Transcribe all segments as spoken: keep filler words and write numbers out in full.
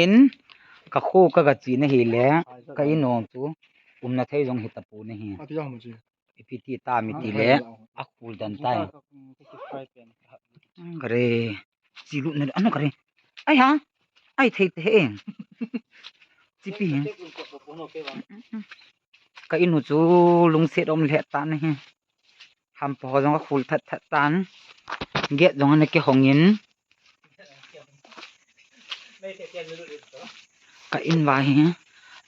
In, ka kho ka ga chi na hi le, ka in ong chu, umna thei jong hi ta pu na hi. Ipi ti ta mi ti le, a khul dan tai. Kare, chi lu na, ano kare. Ai ha, ai thei te he. Chi pi he. Ka in u chu lungset um le ta na hi. Hampa ho jong a khul that that tan. Gate jong ana kihong in. Ka in va hi.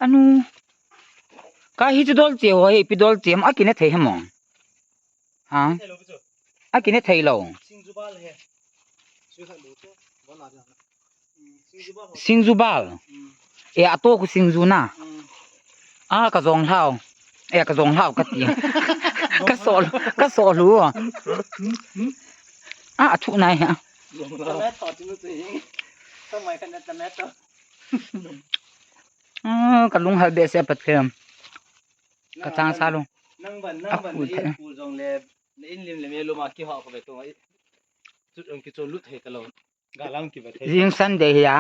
Anu. Ka hi chu dol che ho hi, pi dol che ma kine thei he mo. Ha? A kine thei lo. Singju bal. E, a to khu singju na. A, ka jong hlau. E, ka jong hlau ka ti. Ka so, ka so lu. A, a thu nai ha. A, ka lung hal be se pat khem. Ka chang sa lu. Nang ban, nang ban, khu in khu jong le, na in lim le me lu ma ki ho ko be to. Chu ong ki chu lut he ta lo. Jing Sunday hi a.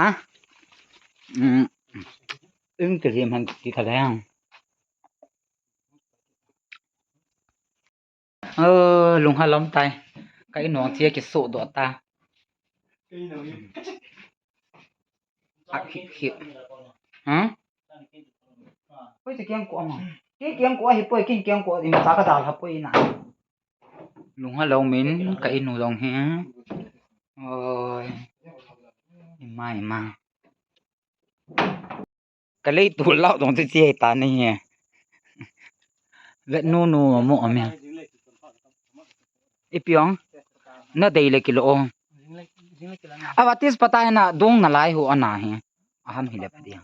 Um, ing kilim han ki kha le. Ơ, lung ha lom tai. Ka in ong chia ki so do ta. A khip khip. Ha? Poi te kiang ko ma. Ki kiang ko hi poi, kin kiang ko in cha ka dal ha poi na. Lung ha lo min ka in u long hi. Oi. Ima ima. Ka lei tu lau dong ti ti ta ni he. Vet nu nu mo ame. Ipi ong. Na dei le kilo. Awa tis patai na dong na lai hu ana he. Aham hi le pa dia.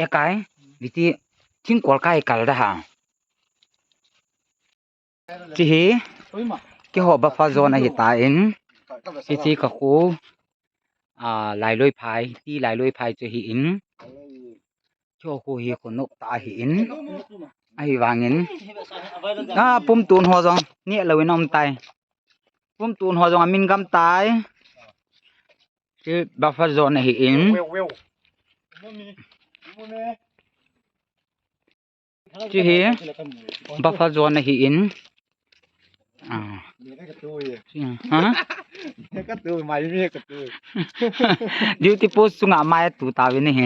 E kai. Viti. Thingkol kai kal da ha. Chi hi, keiho buffer zone ahi tan, hichi ka kho, a, Lailoi phai, ti Lailoi phai chu ahin, keiho kho hi kho nop tah ahin, ahivangin, a, pumtun ho jong, neh louvin aum tai. Pumtun ho jong amin gam tai. Chi buffer zone ahin. Chi hi buffer zone ahin. Ah. Ha? Duty post sunga mai tu tauvin ahi.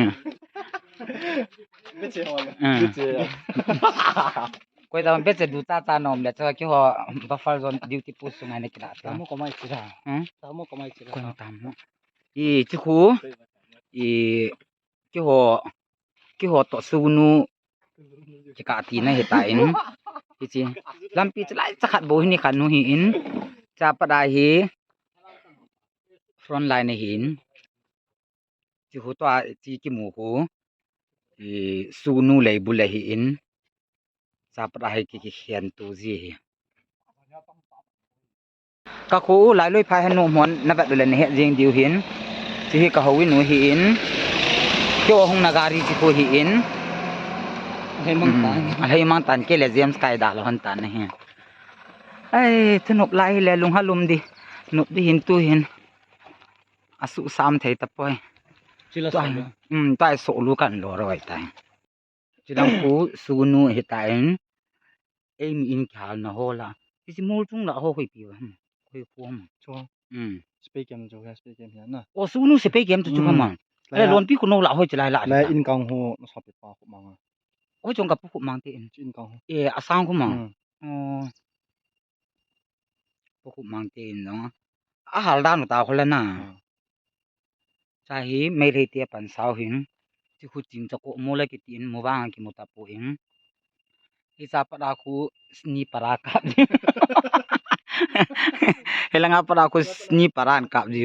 Ah. Koi ta be che du ta ta nom le cha keiho buffer zone duty post sunga ne kila ta. Tamo ko mai chira. Hmm? Tamo ko mai chira. Koi tamo. I chi khu. I keiho, keiho toh sugnu kikah tina ahi tan. Hichi. Lampi chu lai chakhat bou hi ni khat nu ahin. Chapa da hi front line ahin. Chi khu tua chi kimu khu. I sugnu leibul ahin. Chapa da hi ki, kikhen tu ji hi. Ka kho u Lailoi phai hin nu hon na vet u le na het jing diu hin. Chi hi ka hou inu ahin. Keiho hung na gari chi khu ahin. Alhei mang tan. Hmm, alhei mang tan kei le James kai da lo hon tan ahi. Ai, thunop lai hi le lung halum di. Nop di hin tu hin. Asu sam thei ta poi. Chila tua so hi. Hmm, tua so lu kan lo roi tai. Chilang khu sugnu ahi tan. Ei mi in kihal na ho la. Hichi mol chung la ho khoi pi va. Hmm. Khoi khu ham. Cho. Hmm. Spray kem cho ya, spray kem ya na. O sugnu spray kem chu chu Hmm. Ham. Laya. Lon pi khu no la ho chi lai la. Laya in kang ho na sa pe pa khu mang. Khoi chung ka pu khu mang te in. Chi in kang ho. E, asang khu mang. Hmm. O. Pu khu mang te in no. A hal dan ta khu la na. Hmm. Cha hi, Meitei te pan sao hin. Chi khu ching cha ko mo la kiti in, mo vang kimu ta poi. Hicha pada khu sniper a kap di. Helanga pada khu sniper a kap di.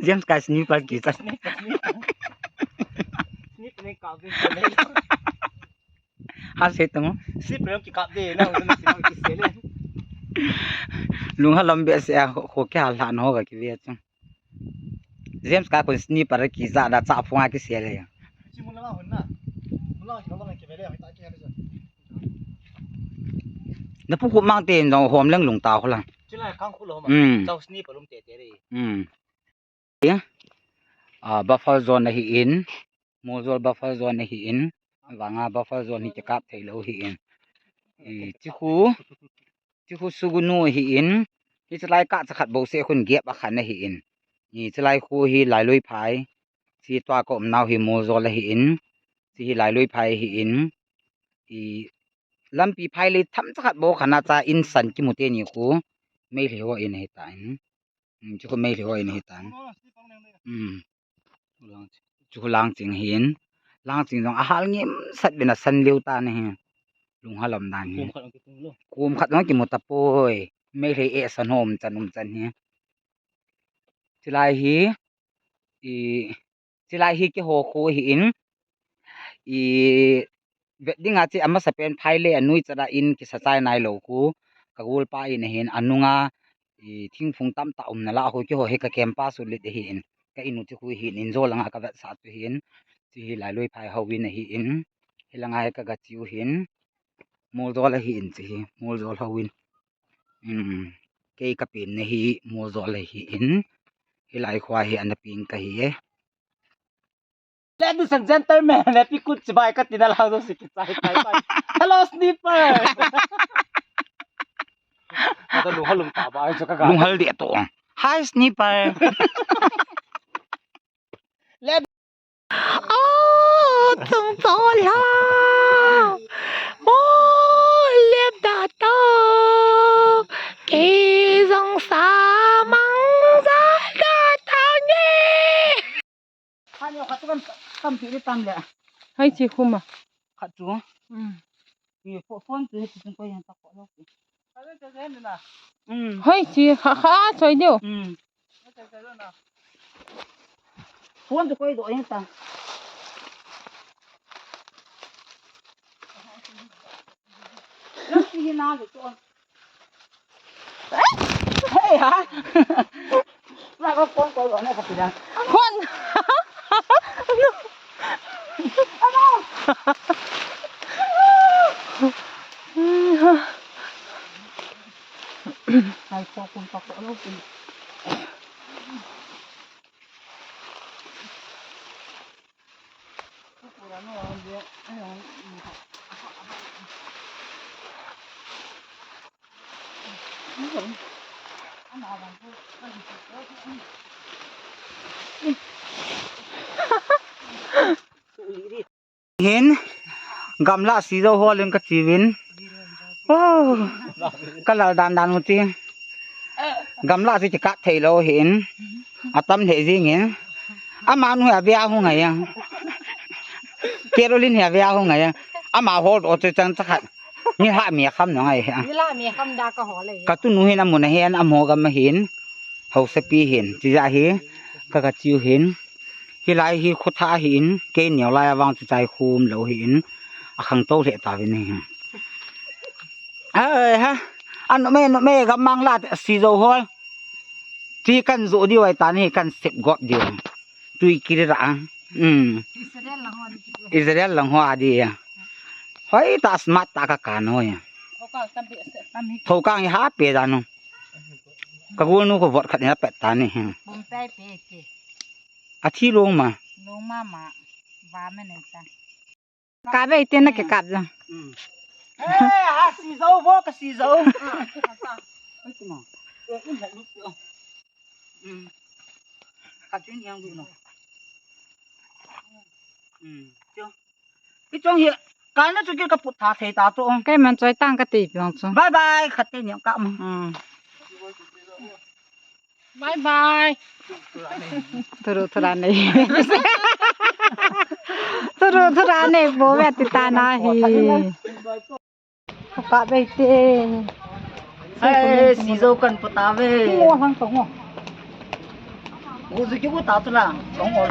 James kai sniper kisa. Sniper ni kap di. Ha se tong. Sniper ki kap di, na, sniper ki se le. Lung halom be se a, ho, ho ke hal han ho ka ki ve chung. James ka kun sniper kisa da cha phunga ki se le. Na pu khu mang te jong hom leng lung ta khu la. Chila kang khu lo ma. Hmm. Chau sniper lum te te re. Hmm. Ya. ah, buffer zone ahi in, Muljol buffer zone ahi in, vanga buffer zone hi kikap thei lou ahi in. I, chikhu, chikhu sugunu ahi in, hiche lai kah chakhat bou seh khun gap akhan ahi in. I, hiche lai khu hi Lailui phai, chi tua ka umnau hi Muljol ahi in, chi hi Lailui phai ahi in. I, lampi phai lei tham chakhat bou khan a cha in san kimu teni khu, Meitei ho in ahi tan. Hmm, chikhu Meitei ho in ahi tan. Hmm. Chikhu Langching ahi in. Langching jong ahal ngim sat uvin asan lheh tan ahi. Lunghel um dan ahi. Kum khat jong kimu tapoi. Meitei e san ho um chan um chan ahi. Chilai hi, i, chilai hi keiho khu ahi in. I, vet dinga chu amasapen phai le anoi chat a in kisa chai nailou khu, ka golpa in ahin, anunga, i, thingphung tamtah umna lah khu keiho hi ka camp a sulit ahi in, ka in u chu khu ahi in, in jo langa ka vetsah chu ahi in, chu hi Lailui phai houin ahi in, hilanga hi ka gache u ahi in, Muljol ahi in chu hi, Muljol houin. Um, kei ka penna hi Muljol ahi in, hilai khu hi ana pen ka hi e. Ladies and gentlemen, happy kut chibai ka tina lang jouse kichai tai tai. Hello, Sniper! Kata lunghel um ta ba, ai chu ka ga. Lunghel deh to. Hi, Sniper. Let Oh, tung to la. Oh, lep da to. Kei jong sa mang ja da ta nge. Khat neo khat chu kan tam pi di tam le. Hai chi khum a. Khat chu. Hmm. Ni pho-, phone chu hi chu koi yang ta ko lo. Hmm. Hai chi kha kha choi diu. Hmm. Phone chu koi do yang ta. Nang si hi na le chu. Hey, ha? Na ko phone ko lo na ka pila. Phone. Ai ko kun pa ko lo kun. Hin, gamla sijou hol in ka chiuvin. Wow. Ka lal dan dan u ti. Gamla chu kikat thei lou hin. Atam lheh jing in. Amanu hi avea hung ngai a. Caroline hi avea hung ngai a. Ama hol o chu chang chakhat. Ni ha mi kham ngai a. Ni la mi kham da ka hol e. Ka tunu hin amun a hin amo gam a hin. Hausapi hin. Tija hi. Ka ka chiu hin. Hilai hi khutha ahin, kei neo lai avang chu chai khum lou ahin, akhang to lheh tauvin ahi. Ai ha, anu me, anu me, gamang la, sijou hol. Ti kan jo diu ai tani, kan sep gop diu. Tui kiri ra. Hmm. Israel lang ho adi. Israel lang ho adi ya. Hoi ta smart ta ka kan ho ya. Thokang hi ha pe da nu. Ka gol nu ko vot khat ni na pet tani. Hmm. Bum tai pe ke. Athi long ma. Long ma ma. Va me nei ta. Kap ve te na ke kap jang. Mm. Eh, ha sijou vo ka sijou. Ai kuma. Eh, in la lut. Mm. Ka tin yang du no. Mm. Tio. Ichong hi. Kana chu ki ka put tha thei ta chu. Kei man choi tang ka ti piang chu. Bye bye. Khat te ni ka. Mm. Bye bye. Thuru thura nei. Thuru thura nei bo ve ti ta na hi. Ka be te. Ai, sijou kan put ta ve. Mo hang tong mo. Uzu ki uta tu la. Tong mo.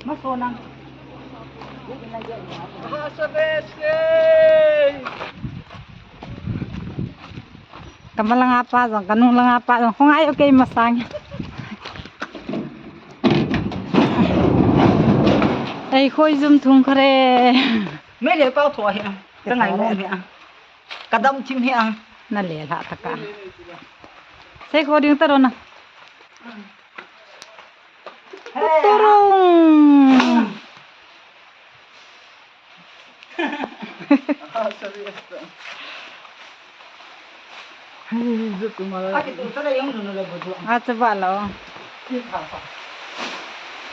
Maso nang. Kama langa pa jong, kanu langa pa jong, khong ai okay masang. Ei, khoi jum thung khare. Me le pau tho hi. Ka ngai mo me a. Kadam thim hi a. Na le lha taka. Sei kho ding ta ro na. Turung. Acha ba lo.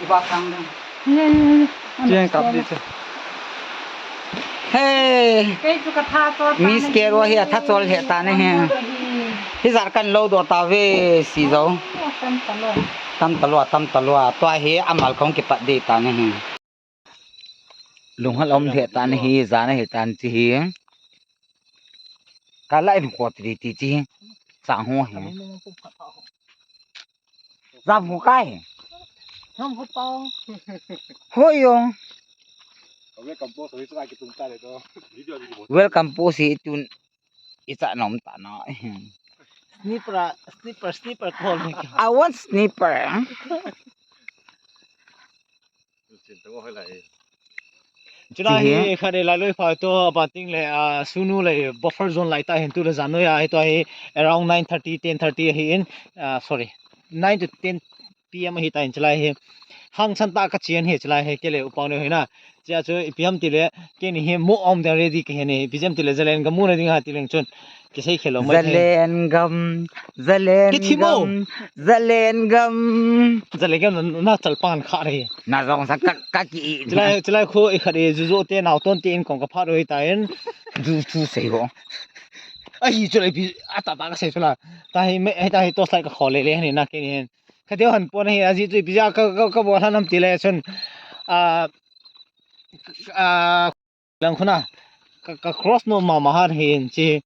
Iba sang ding. Ye, ye, ye. Chen kap di chu. Hey. Kei chu ka tha chol ta Miss na Kero hi. Hi a tha chol he ta na hi. Hi jar kan lo do ta ve si zo. Oh, tam ta lo. Tam ta lo, tam ta lo. Tua hi amal kong kipat de ta na hi. Lunghal om lheh tan hi, jan ahi tan chi hi. Ka lai nu ko ti ti chi hi. Chang ho hi. Jam ho kai. Jam ho pao. Hoi yo. Welcome post hi chu ai ki tum ta le to. Video hi mo. Welcome post hi tun i cha nom ta na. Sniper, sniper, sniper call ni. I want sniper. Chin tang hoi lai. Chulai hi khat e lai loi pha to, aban ting le, ah, sunu le buffer zone lai ta hin tu le jan noi a, hi to hi around nine thirty, ten thirty hi in, ah, sorry, nine to ten P M hi ta in chulai hi. Hangsan ta ka chian hi chulai hi kei le u pau ne hi na. Chia chu ipi ham ti le, kei ni hi mo om da ready ka hi ni, ipi jam ti le zalen ga mu na ding ha ti leng chun. Kisei khel lo mai thei. Zalen gam, zalen gam, zalen gam. Zalen gam na, na chal pan kha re. Na jong sa ka, ka ki i. Chulai, chulai kho i khat e ju jo te nau ton te in kong ka pha roi ta in. Ju chu sei ho. Ahi chulai pi ata ta ka sei chula. Ta hi me, ta hi to sai ka kho le le ni na ke ni hen. Ka deu han pon hi aji chu pi ja ka, ka, ka bo han am ti le chun. A, a, Lang khuna, ka, ka cross no ma ma har hin chi.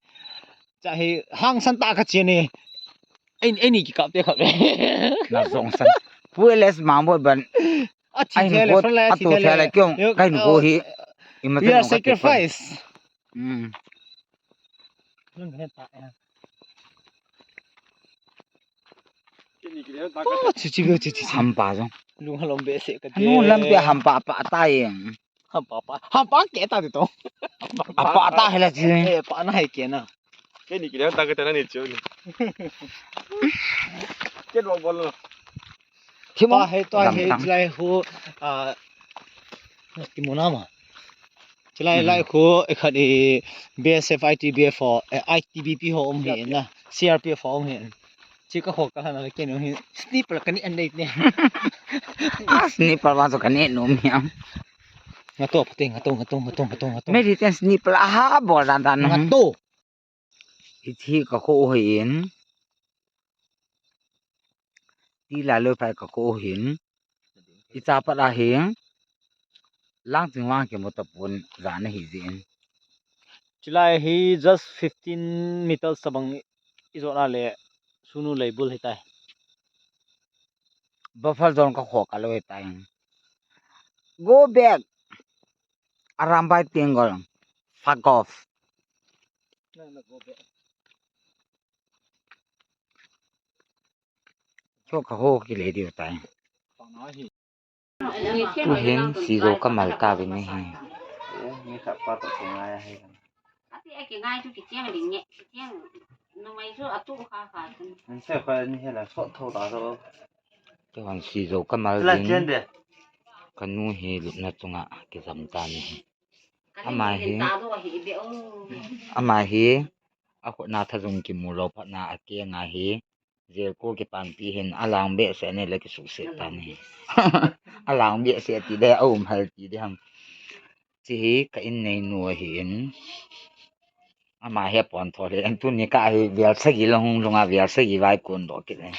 Cha hi hangsan ta ka chi ni. Ei, ei ni ki kap te khat. Na jong san. Pu L S ma bo ban. A chi ai the le, ko, front line a chi to the the le. Le, kyong, yo, kai nu ko, oh, hi. Ima we are sacrifice. Mm. Lung he ta ya. Oh, chi, chi, chi, chi, chi. Hampa jong. Lung halom be se ka te. Anu lam pe hampa pa ta ye. Hampa pa. Hampa ke ta de to. Apa ta hela chi. Eh, pa na hai ke na. Ke ni ki le ta ke ta na ni chu ni. Ke lo bol lo. Thimo. Pa hai to hai lai hu, ah, ki mo na ma. Chulai lai hu, e khat e B S F, I T B P ho, eh, I T B P ho um hi na, C R P F ho um hi. Chi ka kho ka hana ke no hi. Sniper ka ni an dei ne. Ah, sniper wa so ka ni no mi am. Nga to pati, nga to, nga to, nga to, nga to, nga to. Me di ten sniper aha bol dan dan. Nga to. Hichi ka kho hin. Ti la lo phai ka kho hin. I cha pat a hi. Lang ching wang ke mo ta pon jan ahi jin. Chulai hi just fifteen meters tabang i jot na le sunu lei bul hi tai. Buffer zone ka kho ka lo hi tai. Go back. Arambai Tenggol. Fuck off. Cho ka ho ki le diu tai. Tu hin sijo ka mal ta vin ahi. Ni khat pa to ko ngai ahi. Ati a ki ngai chu ki chiang ding nge, ki chiang. Numei chu a tu kha kha chun. An se kha ni he la sot tho ta ro. Kei hon sijo ka mal ding. Ka nu hi lupna chunga kijam ta ni hi. Ama hi, ama hi, a khutna thajung kimu lou phatna a kenga hi, jail ko kipanpi hin a lang behseh ni le kisukset ta ni. A lang behseh ti de, a um hal ti de ham. Chi hi ka in nei nu ahi in. Ama hi a pon tho le, an tuni ka hi vel sagi la hung lunga vel sagi vai kun do kit le.